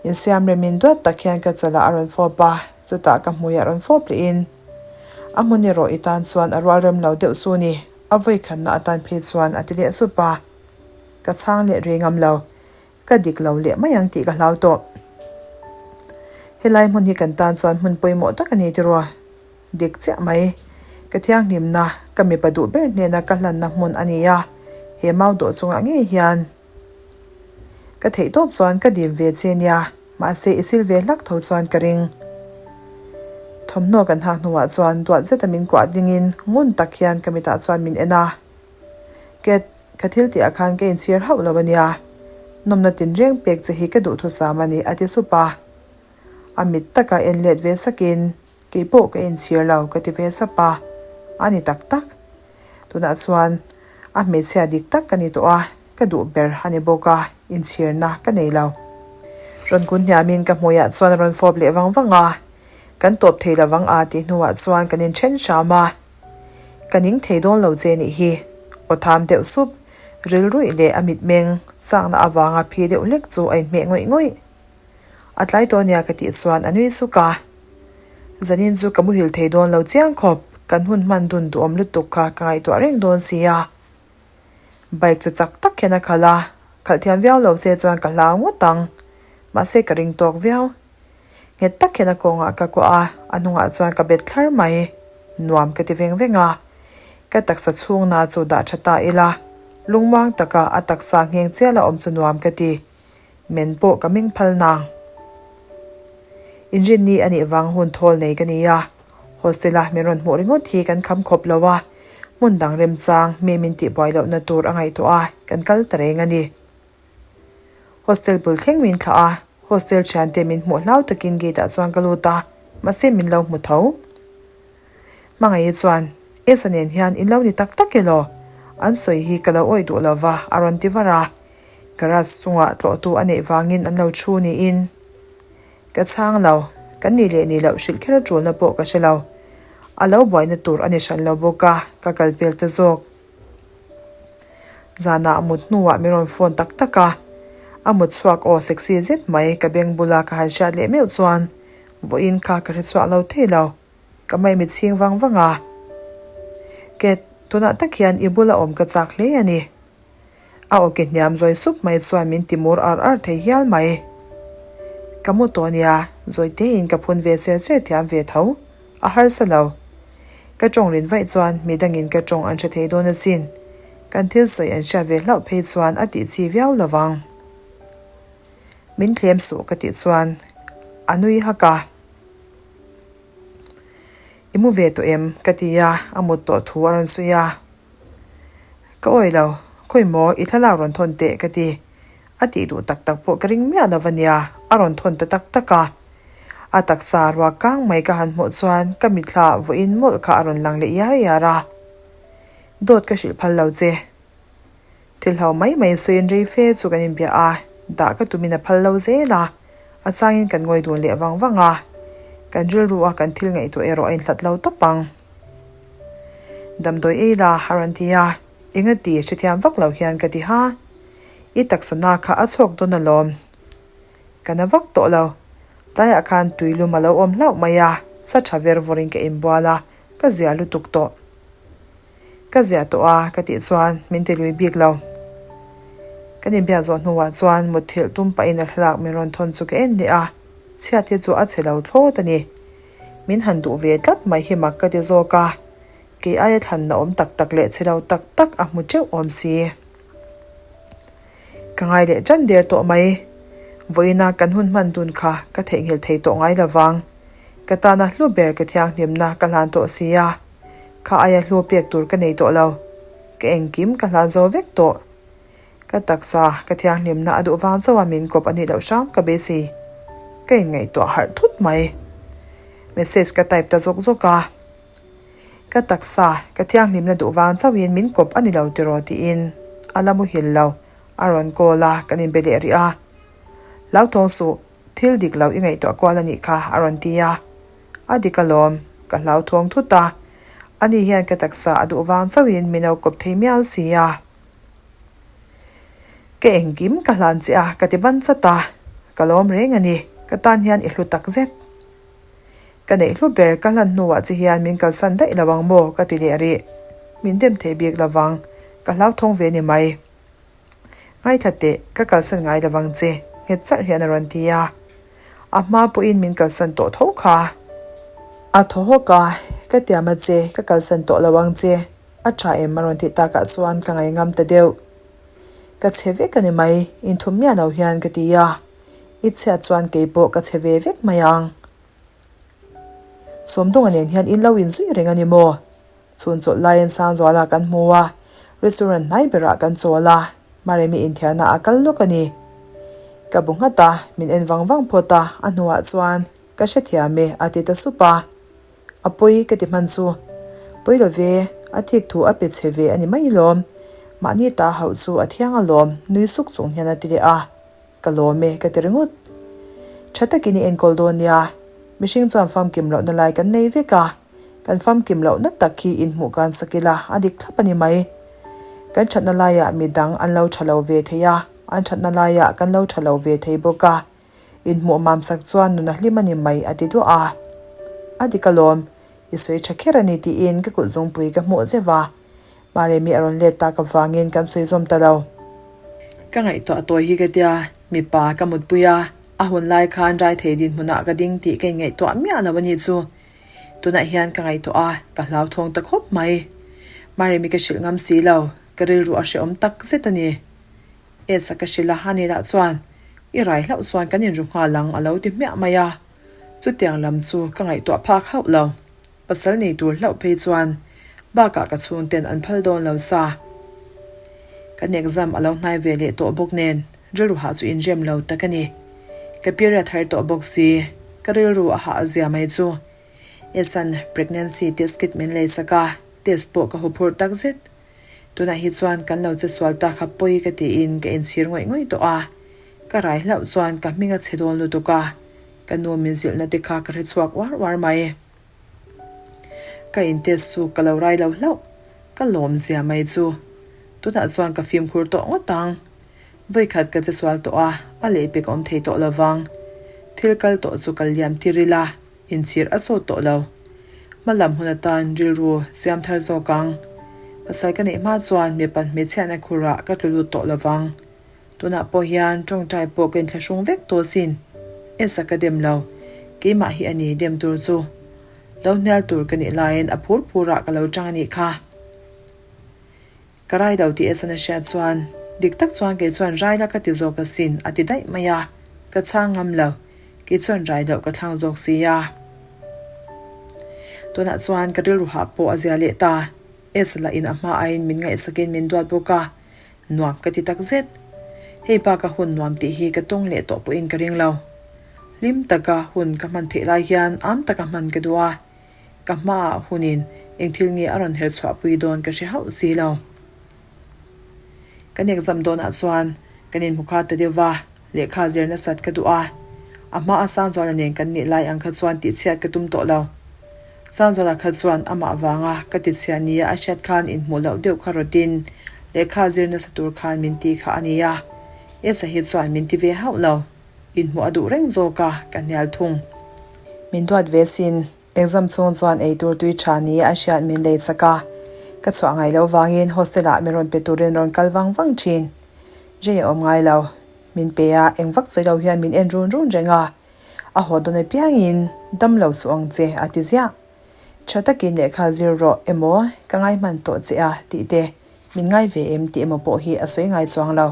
Insiam remin duat tak hian ka chalah a rawn fawp a, chutah ka hmuiah rawn fawp lehin, A hmun erawh i tan chuan a rual rem lo deuh chu ni, a vawikhatna atan phei chuan a ti leh sup a. Ka chhang leh rei ngam lo. Ka dik lo leh mai ang tih ka hlau tawh. Helai hmun hi kan tan chuan hmun pawimawh tak a ni tiraw? Dik chiah mai. Ka thianghlimna, ka mipa duh ber hnena ka hlanna hmun a ni a, he mau dawh chungah ngei hian ka theih tawp chuan ka dim ve che nia, mahse i sil ve hlak tho chuan ka ring. Thawmhnaw kan hak hnuah chuan duat zeta min kuah dingin ngun tak hian ka mitah chuan min en a. Cat, ka thil tihah khan ka inchhir hauh lo a nia, nawmna tinreng pek che hi ka duhthusam a ni a ti sup a. A mit taka en let ve sakin, Kei pawh ka inchhir lo ka ti ve sap a, a ni tak tak. Tunah chuan a hmeichhia dik tak ka ni tawh a, ka duh ber a ni bawk a, inchhirna ka nei lo. Rawn kun hniamin ka hmuiah chuan a rawn fawp leh vang vang a, kan tawp thei lo vang a tih hnuah chuan kan inthen hram a. Ka ning thei dawn lo che nih hi, aw tham deuh sup, rilruih leh a mitmeng chakna avanga phi deuh hlek chu a inhmeh ngawih ngawih. A tlai tawh nia ka tih chuan a nui suk a. Zanin chu ka muhil thei dawn lo chiang khawp, kan hun hman dun duhawm lutuk kha ka ngaihtuah reng dawn si a. Bike chu chak tak hian a khalh a, khalh thiam viau lo se chuan ka hlau ngawt ang. Mahse ka ring tawk viau. Nghet tak hian a kawngah ka kuah a, a hnungah chuan ka bet thlar mai. Nuam ka ti veng veng a. Ka taksa chhungna chu dah tha ta ila, lungmuang taka a taksa ngheng chial a awm chu nuam ka ti. Men pawh ka meng phal nang. Inrinni a nih vang hun thawl nei ka ni a, hostel-a min rawn hmuh ringawt hi kan kham khawp lo a, hmun dang remchang mi min tihbuai lohna tur a ngaihtuah a, kan kal ta reng a ni. Hostel bul thleng min thlah a, hostel thiante min hmuh hlau takin gate-ah chuan ka lut a, mahse min lo hmu tho. Hmangaih chuan, Esa nen hian in lo ni tak tak elaw? An sawi hi ka lo awih duh lo va, a rawn ti var a. Garage chungah tlawhtu a neih vangin an lo thu niin. Ka chhang lo, kan nih leh nih loh hrilh kher tulna pawh ka hre lo. A lo buaina tur a ni hran lo bawk a, ka kal pel ta zawk. Zanah a mut hnuah min rawn phone tak tak a, a mut chhuak aw sexy zet mai ka beng bula ka han hriat leh meuh chuan vawiin kha ka hre chhuak lo thei lo. Ka mai mit chhing vang vang a. Cat, tunah tak hian i bula awm ka chak hle a ni. A aw ke hniam zawi sup mai chuan min ti mur ar ar thei hial mai. Ka mu tawh nia, zawi tein ka phun ve ser ser thiam ve tho. A harsa lo. Ka tawng rin vaih chuan mi dangin ka tawng an hre thei dawn asin. Kan thil sawi an hriat ve hlauh phei chuan a tih chi viau lo vang. Min thlem suh ka tih chuan a nui hak a. I mu ve tawh em? ka ti a, a mut tawh thu a rawn sawi a. Ka awi lo, khawi maw i thlalak rawn thawn teh ka ti. A tih duh tak tak pawh ka ring miah lo va nia, a rawn thawn ta tak tak a. A taksa ruak kang mai ka han hmuh chuan ka mitthla vawiin mawlh kha a rawn lang leh iar iar a. Dawt ka hrilh phal lo che. Thil ho mai mai sawiin rei fe chu kan inbia a, dah ka tumin a phal lo zel a, a changin kan ngawi dun leh vang vang a, kan rilru a kan thil ngaihtuah erawh a inhlat lo tawp ang. Damdawi ei la a rawn ti a, engati hrethiam vak lo hian ka ti ha, i taksa na kha a chhuak dawn alawm, ka na vak tawh lo, tlaiah khan tuilum a lo awm hlauh mai a, sa tha ver vawrin ka inbual a, ka zia lutuk tawh. Ka ziah tawh a ka tih chuan min ti lui bik lo. Kan inbiak zawh hnuah chuan mutthilh tum pahin a thlalak min rawn thawn chu ka en leh a, chhiat hi chu a chhe lo thlawt a ni. Min han duh ve tlat mai hi mak ka ti zawk a, kei aia thlanna awm tak tak leh chhe lo tak tak a hmu teuh awm si. Ka ngai leh tan der tawh mai. Vawiina kan hun hman dun kha ka theihnghilh thei tawh ngai lovang. Ka tana hlu ber ka thianghlimna ka hlan tawh si a. Kha aia hlu pek tur ka nei tawh lo. Ka engkim ka hlan zo vek tawh. Ka taksa ka thianghlimna a duh vang chauh a min kawp a nih loh hram ka beisei. Ka inngaihtuah harh thut mai. Message ka type ta zawk zawk a. Ka taksa ka thianghlimna duh vang chauhin min kawp a ni lo tiraw tiin a la muhil lo. A rawn call a, kan inbe leh rih a. Hlauthawng suh, thil dik lo i ngaihtuah kual a nih kha a rawn ti a. A dik alawm, ka hlauthawng thut a. Ani hian ka taksa a duh vang chauhin min lo kawp thei miau si a. Ka engkim ka hlan che a, ka ti ban chat a. Ka lawm reng a ni, ka tan hian i hlu tak zet. Ka neih hlu ber ka hlan hnuah che hian min kalsan daih lo ang maw ka ti leh rih. Min dem thei bik lovang, ka hlauthawng ve ni mai. Ngaithla teh, ka kalsan ngai lovang che, nghet charh hian a rawn ti a. A hma pawhin min kalsan tawh tho kha. A thaw hawk a, ka tiam a che, ka kalsan tawh lo ang che, a tha em a rawn tih takah chuan ka ngaihngam ta deuh. Ka chhe vek a ni mai, inthum miah lo hian ka ti a. I chhiat chuan kei pawh ka chhe ve vek mai ang. Sawmdawnga nen hian in lo inzui reng a ni maw? Chhun chawlh laiin Sangzuala kan hmu a, restaurant hnai berah kan chawl a, Maremi inthiarna a kal lawk a ni. Ka bu nghat a, min en vang vang phawt a, a hnuah chuan, Ka hrethiam e, a ti ta sup a. A pawi ka ti hman chu. Pawi lo ve, a thik thu a pe chhe ve a ni mai lawm. Mahni ta hauh chu a thiang alawm, nui suk chung hian a ti leh a. Ka lawm e, ka ti ringawt. Tha takin i enkawl dawn nia. Mihring chuan famkim lohna lai kan nei vek a, kan famkim lohna tak hi inhmuh kan sak ila a dik thlap a ni mai. Kan thatna laiah mi dang an lo tha lo ve thei a, an thatna laiah kan lo tha lo ve thei bawk a. Inhmuh mam sak chuan nun a hlim a ni mai a ti duah a. A dik alawm, i sawi tha kher a ni tiin ka kut zungpui ka hmuh zeuh a. Maremi a rawn let tak avangin kan sawi zawm ta lo. Ka ngaihtuah tawi hi ka tia, mipa ka mutpui a, a hun lai khan rai thei dinhmunah ka ding tih ka inngaihtuah miah lo a nih chu. Tunah hian ka ngaihtuah a, ka hlauthawng ta khawp mai. Maremi ka hrilh ngam si lo, ka rilru a hrehawm tak zet a ni. Esa ka hrilh a, ani lah chuan, I rai hlauh chuan kan inru nghal ang a lo ti hmiah mai a. Chutiang lam chu ka ngaihtuah phak hauh lo. Pasal nei tur hlauh phei chuan bakah ka chhungten an phal dawn lo sa. Kan exam a lo hnai ve leh tawh bawk nen rilru hah chu inrem lo tak a ni. Ka period har tawh bawk si, ka rilru a hah a zia mai chu. Esan pregnancy test kit min lei sak a, test pawh ka huphurh tak zet. Tunah hi chuan kan lo che sual ta kha pawi ka tiin ka inchhir ngawih ngawih tawh a. Ka rai hlauh chuan ka hming a chhe dawn lutuk a, ka nu min zilhna te kha ka hre chhuak uar uar mai. Ka in test chu ka lo rai lo hlauh, ka lawm zia mai chu. Tunah chuan ka fimkhur tawh ngawt ang. Vawikhat ka che sual tawh a, a lehpek a awm thei tawh lo vang. Thil kal tawh chu kal liam tir ila, inchhir a sawt tawh lo. Hma lam hun atan rilru siam thar zawk ang. Pasal ka neih hma chuan mipa hmeichhiatna khurah ka tlu lut tawh lo vang. Tunah pawh hian tawngtai pawh ka inthlahrung vek tawh sin. Esa ka dem lo. Keimah hi a ni dem tur chu. Lo hnial tur ka nih laiin a phur phurah ka lo tang a nih kha. Ka rai lo tih Esan a hriat chuan, Dik tak chuan kei chuan rai la ka ti zawk asin a ti daih mai a. Ka chhang ngam lo. Kei chuan rai loh ka thlang zawk si a. Tunah chuan ka rilru hah pawh a zia leh ta. Esa lah in a hma aiin min ngaihsakin min duat bawk a. Nuam ka ti tak zet. Hei bak a hun nuam tih hi ka tawng leh tawh pawhin ka ring lo. Hlim taka hun ka hman theih lai hian am taka hman ka duh a, ka hmaah hunin eng thil nge a rawn her chhuahpui dawn ka hre hauh si lo. Kan exam dawnah chuan kan inhmu kha ta deuh va, lehkha zir nasat ka duh a, a hmaa Sangzuala nen kan nih lai ang kha chuan tihchhiat ka tum tawh lo. Sangzuala kha chuan amah vanga ka tichhia nia a hriat khan inhmuh loh deuh kha rawtin lehkha zir nasa tur khan min ti kha a nia. Esa hi chuan min ti ve hauh lo. Inhmuh a duh reng zawk a, ka hnial thung. Min duat ve sin, exam chhung chuan ei tur tui tha ni a hriat min lei chak a. Ka chhuah ngai lo vangin hostel ah min rawn pe turin rawn kal vang vang thin. Jay a awm ngai lo. Min pe a, eng vak chawi lo hian min en run run reng a. A haw dawn apiangin, dam lo suh ang che a ti ziah. Tha takin lehkha zir rawh emaw ka ngai hman tawh che a tih te min ngai ve em tih emaw pawh hi a sawi ngai chuang lo.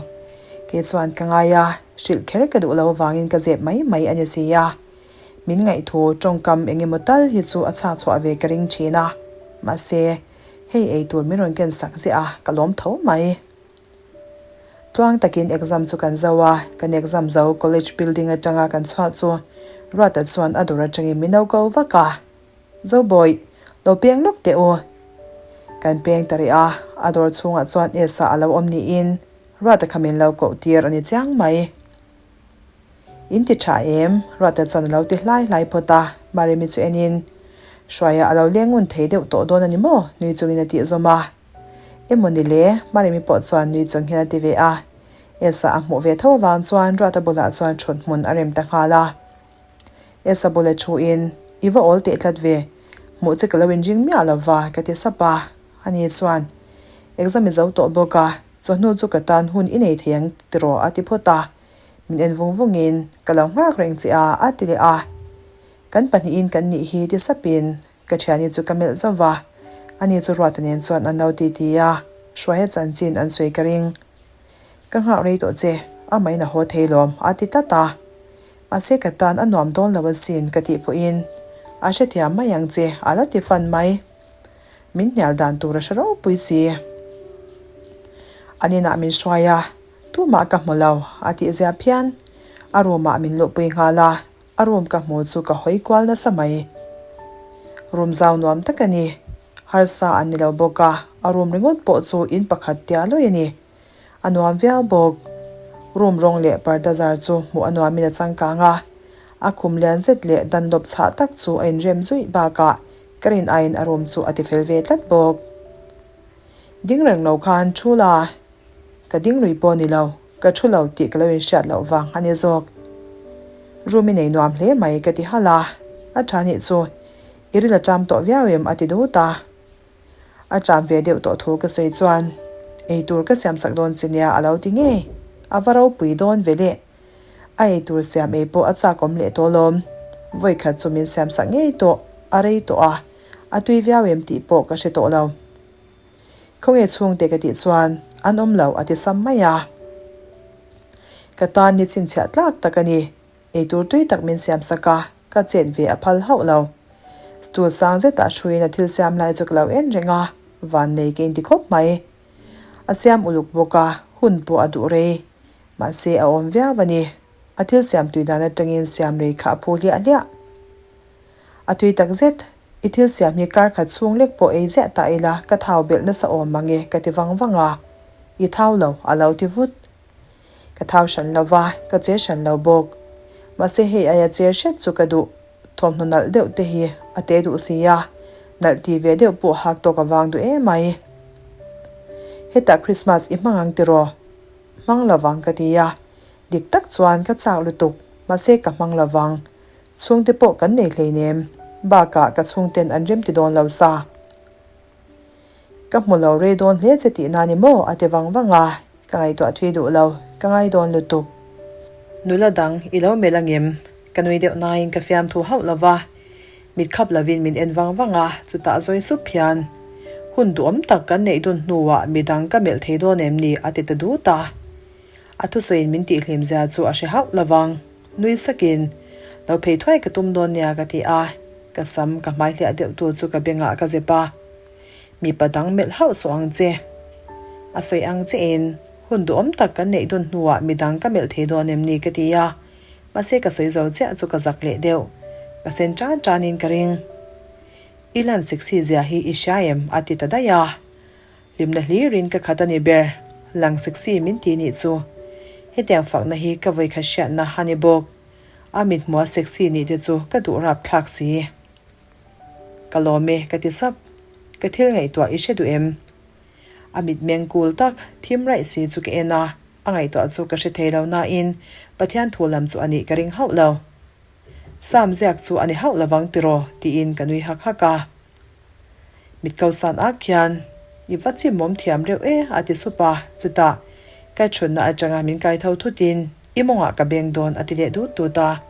Kei chuan ka ngai a, hrilh kher ka duh lo avangin ka zep mai mai a ni si a. Min ngaihthu tawngkam eng emaw tal hi chu a chhak chhuah ve ka ring thin a. Mahse, hei ei tur min rawn ken sak ziah a, ka lawm tho mai. Tluang takin exam chu kan zo a, kan exam zo college building atanga kan chhuah chu Ruata chuan a dawr atangin min lo ko vak a, Zobawih, lo peng lawk teh u. Kan peng ta rih a, a dawr chhungah chuan Esa a lo awm niin Ruata kha min lo koh tir a ni chiang mai. In ti tha em? Ruata chuan a lo ti hlai hlai phawt a, Maremi chu enin Hruaia a lo leng ngun thei deuh tawh dawn a ni maw? nui chungin a tih zawm a. Emaw ni le? Maremi pawh chuan nui chung hian a ti ve a. Elsa a hmuh ve tho avang chuan Ruata bulah chuan thut hmun a rem ta nghal a. Elsa bula thuin, I va awl teh tlat ve, hmuh che ka lo inring miah lo va, ka ti sap a. Ani chuan, Exam i zo tawh bawk a, chawhnu chu ka tan hun i nei thei ang tiraw a ti phawt a. Min en vung vungin, Ka lo nghak reng che a, a ti leh a. Kan pahnihin kan nih hi ti sapin Ka thiani chu ka melh zauh va, ani chu Ruata nen chuan an lo ti ti a, Hruaia chanchin an sawi ka ring. Ka nghak rei tawh che, amahin a haw thei lawm, a ti tlat a. Mahse ka tan a nuam dawn lo asin ka tih pawhin a hrethiam mai ang che, a la ti fan mai. Min hnial dan tur a hre ropui si. An inah min hruai a, tumah ka hmu lo, a tih zia phian. A room ah min luhpui nghal a. A room ka hmu chu ka hawi kual nasa mai. Room zau nuam tak a ni. Harsa an ni lo bawk a, a room ringawt pawh chu in pakhat tia lawih a ni. A nuam viau bawk. Room rawng leh parda zar chu hmuh a nuamin a changkang a. A khum lian zet leh danlawp chhah tak chu a inrem zuih bakah ka rin aiin a room chu a tifel ve tlat bawk. Ding reng lo khan thu la, ka ding lui pawh ni lo. Ka thu lo tih ka lo inhriat loh vang a ni zawk. Room i nei nuam hle mai ka ti halh a, a tha nih chu i ril a ṭam tawh viau em a ti dut a. A ṭam ve deuh tawh thu ka sawi chuan ei tur ka siam sak dawn che nia a lo ti ngei, a va ropui dawn ve leh. A ei tur siam ei pawh a chak awm leh tawh lawm. Vawikhat chu min siam sak ngei tawh, a rei tawh a, a tui viau em tih pawh ka hre tawh lo. Khawnge chhungte ka tih chuan an awm lo a ti sam mai a. Ka tan ni chhinchhiah tlak tak a ni. Eitur tui tak min siam sak a, ka chet ve a phal hauh lo. Stool sang zetah hruiin a thil siam lai chu ka lo en reng a, vannei ka inti khawp mai. A siam uluk bawk a, hun pawh a duh rei. Mahse a awm viau a ni. A thil siam tui dan atangin siam rei kha a phu hliah hliah. A tui tak zet, i thil siam hi kar khat chhung lek pawh ei ziah ta ila ka thau belh nasa awm mang e ka ti vang vang a, i thau lo a lo ti vut. Ka thau hran lo va, ka che hran lo bawk. Mahse hei aia cher hret chu ka duh, thawmhnaw nalh deuh te hi a te duh si a, nalh ti ve deuh pawh hak tawk a vang duh emai. Hetah Christmas i hmang ang tiraw? Hmang lovang ka ti a, dik tak chuan ka chak lutuk, mahse ka hmang lovang. Chhungte pawh kan nei hleinem, bakah ka chhungten an rem ti dawn lo sa. Ka hmu lo rei dawn hle che tihna ni maw? a ti vang vang a, ka ngaihtuah thui duh lo, ka ngai dawn lutuk. Nula dang i lo melh angem? Ka nui deuh nain ka fiamthu hauh lo va, mit khap lovin min en vang vang a, chutah zawi sup hian, Hun duhawm tak kan neih dun hnuah midang ka melh thei dawn em ni? a ti ta dut a. A thusawiin min tihhlim zia chu a hre hauh lo vang. Nui sakin, Lo phei thuai ka tum dawn nia ka ti a, ka sam ka hmai hliah deuh tur chu ka bengah ka zep a. Mipa dang melh hauh suh ang che. A sawi ang chiahin, hun duhawm tak kan neih dun hnuah midang ka melh thei dawn em ni ka ti a. Mahse ka sawi zo chiah chu ka zak leh deuh. Ka sen tan tanin ka ring. I lan sexy zia hi i hria em? a ti ta daih a. Hlimna hlirin ka khat a ni ber. Lang sexy min ti nih chu. Hetiang fakna hi ka vawikhat hriatna a ni bawk. A mithmuha sexy nih te chu ka duh rap thlak si. Ka lawm e ka ti sap. Ka thil ngaihtuah i hre duh em? A mitmeng kul tak, thim raih si chu ka en a, a ngaihtuah chu ka hre thei lo nain Pathian thu lam chu a nih ka ring hauh lo. Sam ziak chu a ni hauh lovang tiraw? tiin ka nui hak hak a. Mitko san ak hian, I va chimawm thiam reuh e, a ti sup a, chutah ka thutna atanga min kai tho thutin, I mawngah ka beng dawn, a ti leh dut dut a.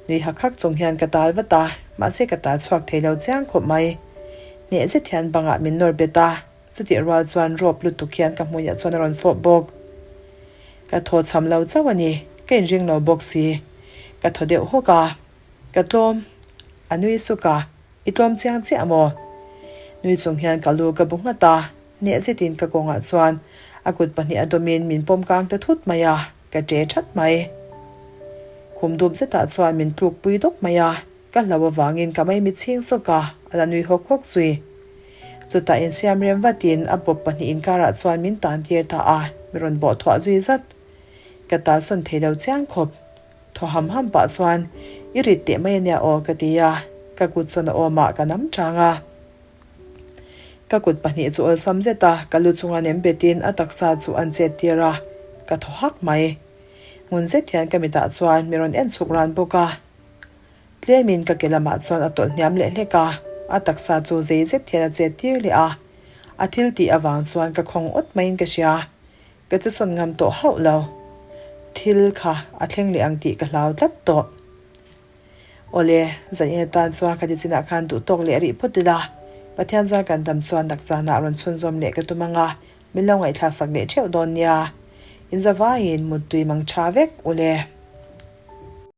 Nui hak hak chung hian ka tal vat a, mahse ka tal chhuak thei lo chiang khawp mai. Hneh zet hian bangah min nawr bet a, chutih rual chuan rawp lutuk hian ka hmuiah chuan a rawn fawp bawk. Ka thaw cham lo chauh a ni, ka inring lo bawk si. Ka thaw deuh hawk a, ka tlawm. A nui suk a, I tlawm chiang chiah maw? Nui chung hian ka lu ka bu nghat a, hneh zetin ka kawngah chuan a kut pahnih a dawmin min pawm kang ta thut mai a, ka ṭe ṭhat mai. Khum dup zetah chuan min tluk pui dawp mai a, ka hlo avangin ka maimi chhing sawk a, a la nui hawk hawk zui. Chutah insiam rem vatin a bawp pahnih inkarah chuan min tan tir ta a, mi rawn bawh thuah zui zat. Ka talsawn thei lo chiang khawp. Thaw ham ham pah chuan, I rit teh mai ania aw ka ti a, ka kut chuan a awmah ka nam chang a. Ka kut pahnih chu awlsam zet a, ka lu chunga nem betin a taksa chu an chet tir a, ka thaw hak mai. Ngun zet hian ka mitah chuan mi rawn en chhuk ran bawk a. Tlemin ka ke lamah chuan a tawlh hniam leh hlek a, a taksa chu zei zet hian a chet tir leh a. A thil tih avang chuan ka khawng awt maiin ka hria. Ka che sawn ngam tawh hauh lo. Thil kha a thleng leh ang tih ka hlau tlat tawh. Awle, zanin atan chuan ka ti chinah khan duh tawk leh rih phawt ila. Pathian zar kan dam chuan nakzanah rawn chhunzawm leh ka tum ang a, min lo ngaihthlak sak leh theuh dawn nia. Inzavaiin muttui mang tha vek ule.